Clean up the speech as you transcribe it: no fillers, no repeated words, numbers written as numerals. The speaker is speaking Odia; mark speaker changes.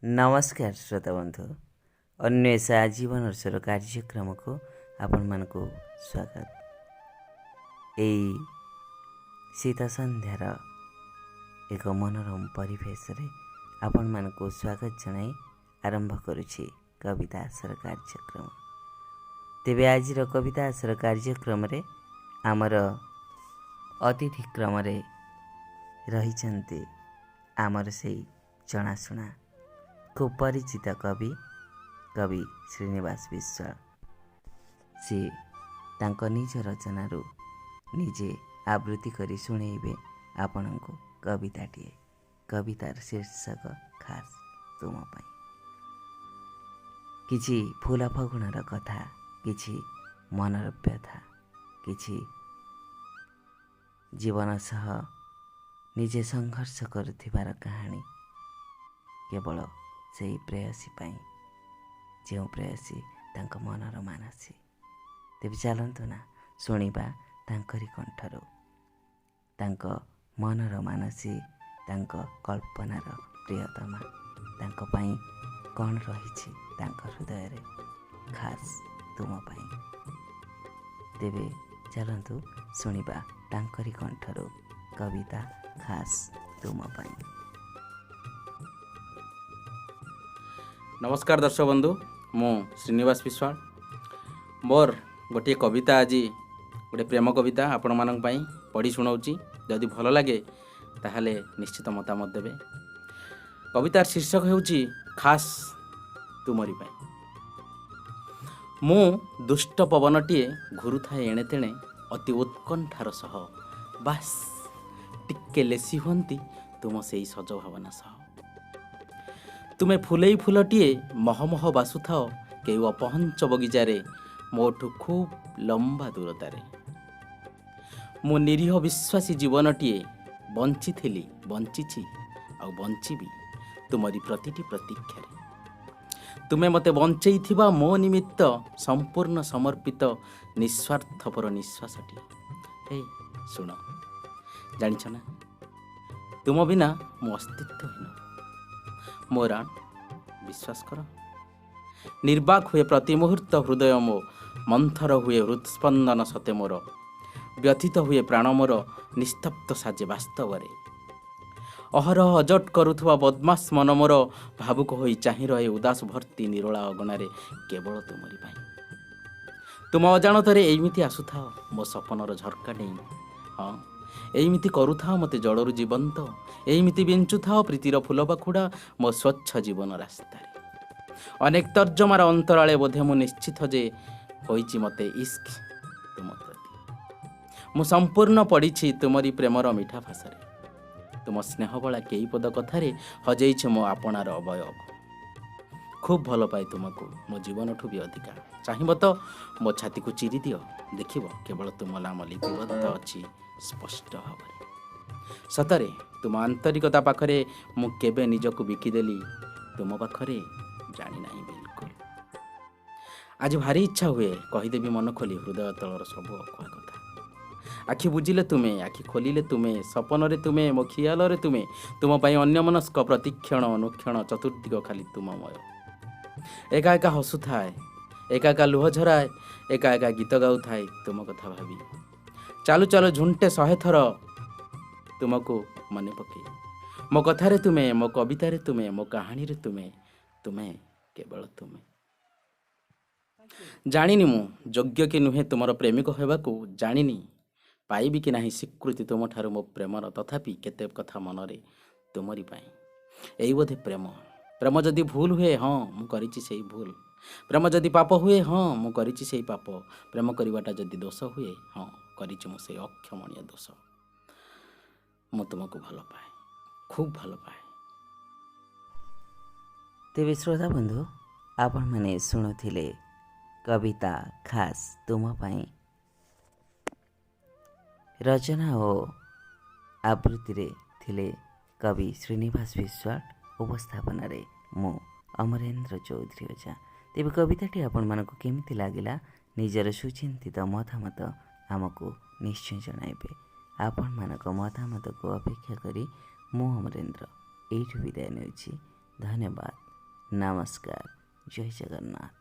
Speaker 1: ନମସ୍କାର ଶ୍ରୋତା ବନ୍ଧୁ, ଅନ୍ୱେଷା ଜୀବନର ସ୍ୱର କାର୍ଯ୍ୟକ୍ରମକୁ ଆପଣମାନଙ୍କୁ ସ୍ୱାଗତ। ଏଇ ଶୀତ ସନ୍ଧ୍ୟାର ଏକ ମନୋରମ ପରିବେଶରେ ଆପଣମାନଙ୍କୁ ସ୍ୱାଗତ ଜଣାଇ ଆରମ୍ଭ କରୁଛି କବିତା ଆସର କାର୍ଯ୍ୟକ୍ରମ। ତେବେ ଆଜିର କବିତା ଆସର କାର୍ଯ୍ୟକ୍ରମରେ ଆମର ଅତିଥି କ୍ରମରେ ରହିଛନ୍ତି ଆମର ସେଇ ଜଣାଶୁଣା ଖୁବ୍ ପରିଚିତ କବି, କବି ଶ୍ରୀନିବାସ ବିଶ୍ୱାଳ। ସିଏ ତାଙ୍କ ନିଜ ରଚନାରୁ ନିଜେ ଆବୃତ୍ତି କରି ଶୁଣେଇବେ ଆପଣଙ୍କୁ କବିତାଟିଏ। କବିତାର ଶୀର୍ଷକ ଖାସ୍ ତୁମ ପାଇଁ। କିଛି ଫୁଲ ଫଗୁଣର କଥା, କିଛି ମନର ବ୍ୟଥା, କିଛି ଜୀବନ ସହ ନିଜେ ସଂଘର୍ଷ କରୁଥିବାର କାହାଣୀ, କେବଳ ସେଇ ପ୍ରେୟସୀ ପାଇଁ, ଯେଉଁ ପ୍ରେୟସୀ ତାଙ୍କ ମନର ମାନସୀ। ତେବେ ଚାଲନ୍ତୁ ନା ଶୁଣିବା ତାଙ୍କରି କଣ୍ଠରୁ ତାଙ୍କ ମନର ମାନସୀ, ତାଙ୍କ କଳ୍ପନାର ପ୍ରିୟତମା, ତାଙ୍କ ପାଇଁ କ'ଣ ରହିଛି ତାଙ୍କ ହୃଦୟରେ ଖାସ୍ ତୁମ ପାଇଁ। ତେବେ ଚାଲନ୍ତୁ ଶୁଣିବା ତାଙ୍କରି କଣ୍ଠରୁ କବିତା ଖାସ୍ ତୁମ ପାଇଁ।
Speaker 2: ନମସ୍କାର ଦର୍ଶକ ବନ୍ଧୁ, ମୁଁ ଶ୍ରୀନିବାସ ବିଶ୍ୱାଳ। ମୋର ଗୋଟିଏ କବିତା ଆଜି, ଗୋଟେ ପ୍ରେମ କବିତା ଆପଣମାନଙ୍କ ପାଇଁ ପଢ଼ି ଶୁଣାଉଛି। ଯଦି ଭଲ ଲାଗେ ତାହେଲେ ନିଶ୍ଚିତ ମତାମତ ଦେବେ। କବିତାର ଶୀର୍ଷକ ହେଉଛି ଖାସ୍ ତୁମରି ପାଇଁ। ମୁଁ ଦୁଷ୍ଟ ପବନଟିଏ ଘୁରୁଥାଏ ଏଣେ ତେଣେ ଅତି ଉତ୍କଣ୍ଠାର ସହ, ବାସ୍ ଟିକେ ଲେସି ହୁଅନ୍ତି ତୁମ ସେଇ ସଜ ଭାବନା ସହ। ତୁମେ ଫୁଲେଇ ଫୁଲଟିଏ ମହମହ ବାସୁଥାଅ କେଉଁ ଅପହଞ୍ଚ ବଗିଚାରେ, ମୋଠୁ ଖୁବ୍ ଲମ୍ବା ଦୂରତାରେ। ମୁଁ ନିରୀହ ବିଶ୍ୱାସୀ ଜୀବନଟିଏ ବଞ୍ଚିଥିଲି, ବଞ୍ଚିଛି ଆଉ ବଞ୍ଚିବି ତୁମରି ପ୍ରତିଟି ପ୍ରତୀକ୍ଷାରେ। ତୁମେ ମୋତେ ବଞ୍ଚେଇଥିବା ମୋ ନିମିତ୍ତ ସମ୍ପୂର୍ଣ୍ଣ ସମର୍ପିତ ନିସ୍ୱାର୍ଥପର ନିଶ୍ୱାସଟିଏ। ହେ ଶୁଣ, ଜାଣିଛ ନା ତୁମ ବିନା ମୁଁ ଅସ୍ତିତ୍ୱହୀନ। ମୋ ରାଣ, ବିଶ୍ୱାସ କର, ନିର୍ବାକ ହୁଏ ପ୍ରତି ମୁହୂର୍ତ୍ତ ହୃଦୟ ମୋ, ମନ୍ଥର ହୁଏ ହୃତ୍ସ୍ପନ୍ଦନ ସତେ ମୋର, ବ୍ୟଥିତ ହୁଏ ପ୍ରାଣ ମୋର, ନିସ୍ତବ୍ଧ ସାଜେ ବାସ୍ତବରେ। ଅହରହ ଅଜଟ କରୁଥିବା ବଦମାସ ମନ ମୋର ଭାବୁକ ହୋଇ ଚାହିଁ ରହେ ଉଦାସ ଭର୍ତ୍ତି ନିରୋଳା ଅଗଣାରେ କେବଳ ତୁମରି ପାଇଁ। ତୁମ ଅଜାଣତରେ ଏଇମିତି ଆସୁଥାଅ ମୋ ସପନର ଝରକା ଡେଇଁ, ହଁ ଏଇମିତି କରୁଥାଅ ମୋତେ ଜଳରୁ ଜୀବନ୍ତ, ଏଇମିତି ବିଞ୍ଚୁଥାଅ ପ୍ରୀତିର ଫୁଲ ପାଖୁଡ଼ା ମୋ ସ୍ୱଚ୍ଛ ଜୀବନ ରାସ୍ତାରେ। ଅନେକ ତର୍ଜମାର ଅନ୍ତରାଳେ ବୋଧେ ମୁଁ ନିଶ୍ଚିତ ଯେ ହୋଇଛି ମୋତେ ଇସ୍କ ତୁମ ପ୍ରତି। ମୁଁ ସମ୍ପୂର୍ଣ୍ଣ ପଡ଼ିଛି ତୁମରି ପ୍ରେମର ମିଠା ଭାଷାରେ, ତୁମ ସ୍ନେହବଳା କେଇ ପଦ କଥାରେ ହଜେଇଛି ମୋ ଆପଣାର ଅବୟବ। ଖୁବ୍ ଭଲ ପାଏ ତୁମକୁ ମୋ ଜୀବନଠୁ ବି ଅଧିକା। ଚାହିଁବ ତ ମୋ ଛାତିକୁ ଚିରି ଦିଅ, ଦେଖିବ କେବଳ ତୁମ ନାମ ଲିପିବଦ୍ଧ ଅଛି ସ୍ପଷ୍ଟ ଭାବରେ। ସତରେ ତୁମ ଆନ୍ତରିକତା ପାଖରେ ମୁଁ କେବେ ନିଜକୁ ବିକିଦେଲି ତୁମ ପାଖରେ ଜାଣିନାହିଁ ବିଲକୁଲ। ଆଜି ଭାରି ଇଚ୍ଛା ହୁଏ କହିଦେବି ମନ ଖୋଲି ହୃଦୟ ତଳର ସବୁ ଅକୁହା କଥା। ଆଖି ବୁଜିଲେ ତୁମେ, ଆଖି ଖୋଲିଲେ ତୁମେ, ସପନରେ ତୁମେ, ମୋ ଖିଆଲରେ ତୁମେ, ତୁମ ପାଇଁ ଅନ୍ୟମନସ୍କ ପ୍ରତିକ୍ଷଣ ଅନୁକ୍ଷଣ ଚତୁର୍ଦିଗ ଖାଲି ତୁମମୟ। ଏକା ଏକା ହସୁଥାଏ, ଏକା ଏକା ଲୁହ ଝରାଏ, ଏକା ଏକା ଗୀତ ଗାଉଥାଏ ତୁମ କଥା ଭାବି। ଚାଲୁ ଚାଲୁ ଝୁଣ୍ଟେ 100 ଥର ତୁମକୁ ମନେ ପକେଇ। ମୋ କଥାରେ ତୁମେ, ମୋ କବିତାରେ ତୁମେ, ମୋ କାହାଣୀରେ ତୁମେ, ତୁମେ କେବଳ ତୁମେ। ଜାଣିନି ମୁଁ ଯୋଗ୍ୟ କି ନୁହେଁ ତୁମର ପ୍ରେମିକ ହେବାକୁ, ଜାଣିନି ପାଇବି କି ନାହିଁ ସ୍ୱୀକୃତି ତୁମଠାରୁ ମୋ ପ୍ରେମର, ତଥାପି କେତେ କଥା ମନରେ ତୁମରି ପାଇଁ। ଏଇ ବୋଧେ ପ୍ରେମ। ପ୍ରେମ ଯଦି ଭୁଲ ହୁଏ, ହଁ ମୁଁ କରିଛି ସେଇ ଭୁଲ। ପ୍ରେମ ଯଦି ପାପ ହୁଏ, ହଁ ମୁଁ କରିଛି ସେଇ ପାପ। ପ୍ରେମ କରିବାଟା ଯଦି ଦୋଷ ହୁଏ, ହଁ କରିଛି ମୁଁ ସେଇ ଅକ୍ଷମଣୀୟ ଦୋଷ। ମୁଁ ତୁମକୁ ଭଲ ପାଏ, ଖୁବ୍ ଭଲ ପାଏ।
Speaker 1: ତେବେ ଶ୍ରୋତା ବନ୍ଧୁ, ଆପଣମାନେ ଶୁଣୁଥିଲେ କବିତା ଖାସ୍ ତୁମ ପାଇଁ। ରଚନା ଓ ଆବୃତ୍ତିରେ ଥିଲେ କବି ଶ୍ରୀନିବାସ ବିଶ୍ୱାଳ, ଉପସ୍ଥାପନାରେ ମୁଁ ଅମରେନ୍ଦ୍ର ଚୌଧୁରୀ ଅଜା। ତେବେ କବିତାଟି ଆପଣମାନଙ୍କୁ କେମିତି ଲାଗିଲା ନିଜର ସୁଚିନ୍ତିତ ମତାମତ ଆମକୁ ନିଶ୍ଚୟ ଜଣାଇବେ। ଆପଣମାନଙ୍କ ମତାମତକୁ ଅପେକ୍ଷା କରି ମୁଁ ଅମରେନ୍ଦ୍ର ଏଇଠୁ ବିଦାୟ ନେଉଛି। ଧନ୍ୟବାଦ। ନମସ୍କାର, ଜୟ ଜଗନ୍ନାଥ।